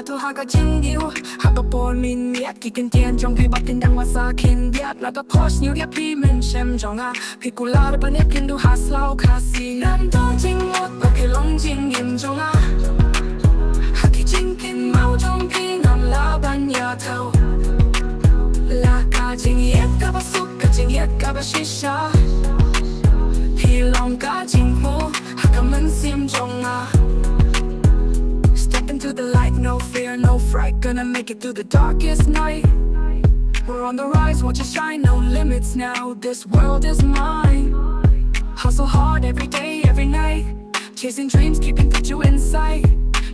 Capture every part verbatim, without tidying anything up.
To ha ka jingïoh, ha ka por mynmiet ki kyntien jong phi bad kin dang wasa khyndiat. La ka pos ñiewdiat phi mynsiem jong nga, phi kular ban ïakynduh ha slaw Khasi. Ngam don jingmut ba phi long jingim jong nga. Ha ki jingkynmaw jong phi ngam lah ban ïathew. La ka jingïeit kaba suk, ka jingïeit kaba shisha. Phi long ka jingmut ha ka mynsiem jong nga. Step into the light, no fear, no fright. Gonna make it through the darkest night. We're on the rise, watch us shine, no limits now. This world is mine. Hustle hard every day, every night. Chasing dreams, keeping picture in sight.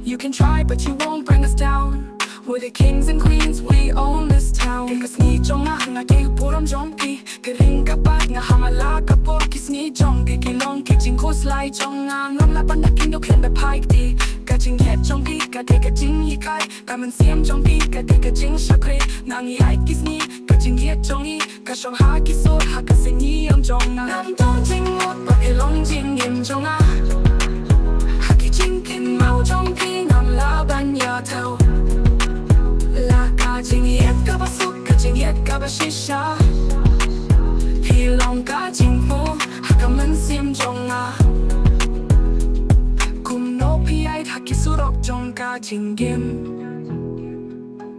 You can try, but you won't bring us down. We're the kings and queens, we own this town. Ka sngi jong nga, nga dei u burom jong phi. Ka ring ka bat nga ha la ka por, ki sngi jong phi ki long ki jingkhuslai jong nga. Ngam lah ban ïakynduh khlem da phai kti. Ka jingïeit jong phi ka dei ka jinghikai, ka mynsiem jong phi ka dei ka jingshakri. Nang ïaid ki sngi, ka jingïeit jong phi ka shong ha ki sur, ha ka sngi ïam jong nga. Ngam don jingmut ba phi long jingim jong nga. Ha ki jingkynmaw jong phi ngam lah ban ïathew. La ka jingïeit kaba suk, ka jingïeit kaba shisha. Phi long ka jingmut ha ka mynsiem jong nga. Kumno phi ïaid ha ki surok jong ka jingim.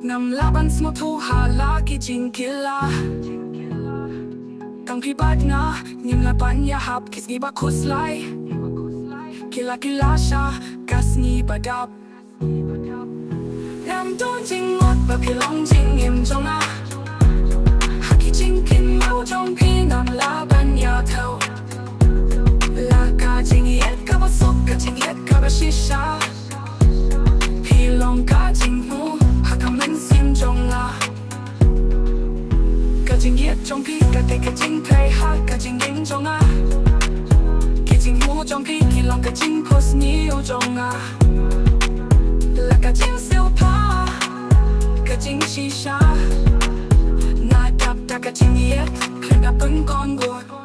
Ngam lah ban sngewthuh ha la ki jingkylla. Tang phi bad nga, ngim lah ban ïahap ki sngi ba khuslai. Ki la ki la sha ka sngi ba dap. Ngam don jingmut ba phi long jingim jong nga. Ha ki jingkynmaw jong phi ngam lah ban ïathew. La ka jingïeit kaba suk, ka jingïeit kaba shisha. Phi long ka jingmut ha ka mynsiem jong nga. Ka jingïeit jong phi ka dei ka jingtrei ha ka jingim jong nga. Ki jingmut jong phi ki long ka jingphohsniew jong nga. La ka jingsngewbha, ka jingshisha. Nga dap da ka jingïeit, khlem da pynkhongwot.